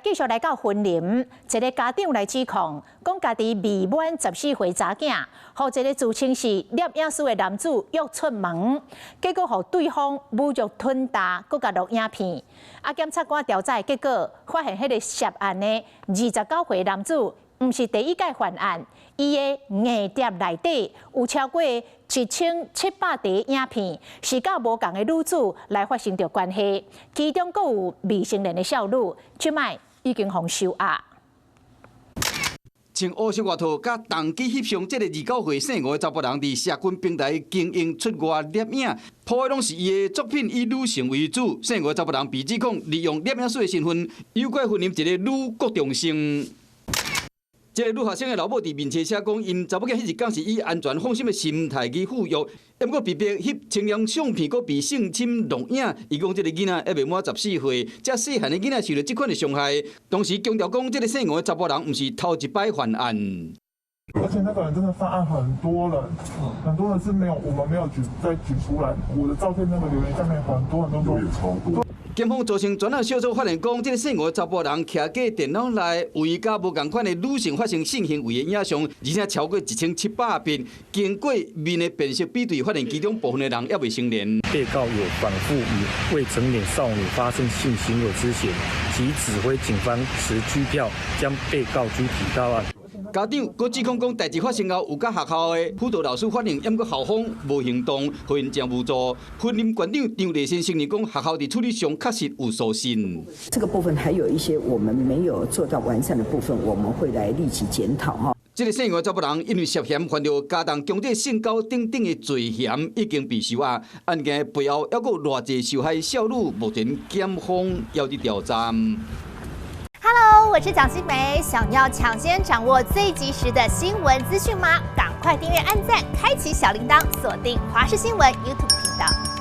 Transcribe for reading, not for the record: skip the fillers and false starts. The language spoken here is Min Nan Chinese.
繼續來到雲林，一个家長來指控，講家己未滿14歲查囝，予一个自稱是攝影師的男子約出門，結果予對方侮辱吞打，閣共錄影片。啊，檢察官調查結果，發現彼个涉案的29歲男子，毋是第一擺犯案，伊的硬碟內底有超過1700塊影片，是佮無仝的女子來發生著關係，其中閣有未成年的少女，這擺已經予收押。穿烏色外套佮重機翕相，這个29歲姓吳的查埔人，佇社群平台經營出外攝影，鋪的攏是伊的作品，以女性為主。姓吳的查埔人被指控利用攝影師的身份，誘拐雲林一个女國中生。這个女學生的老母佇面冊寫講，𪜶查某囝彼一工是以安全放心的心態去赴約，毋過被迫翕青年相片，閣被性侵錄影。伊講這个囡仔猶未滿十四歲，遮細漢的囡仔受著這款的傷害。同時強調講，這个姓吳的查埔人毋是頭一擺犯案。而且那個人真的犯案很多人，很多人是沒有，我們沒有舉再舉出來。我的照片那個留言下面很多人都說超多。檢方組成專案小組發現講，這个姓吳的查埔人徛過電腦內，為佮無仝款的女性發生性行為的影像，而且超過1700筆。經過面的辨識比對，發現其中部分的人猶未成年。被告有反覆與未成年少女發生性行為之嫌，及指揮警方持拘票將被告拘提到案。家長閣指控講，代誌發生後，有佮學校的輔導老師反映，毋過校方無行動，予𪜶誠無助。雲林縣長張麗善承認講，學校佇處理上確實有粗心。這個部分還有一些我們沒有做到完善的部分，我們會來立即檢討哈。這个姓吳查埔人因為涉嫌犯著加重強制性交等等的罪嫌，已經被收押。案件背後猶閣有偌濟受害少女，目前檢方猶佇調查。 Hello，我是蔣新梅，想要搶先掌握最及時的新聞資訊嗎？趕快訂閱、按讚、開啟小鈴鐺，鎖定華視新聞 YouTube 頻道。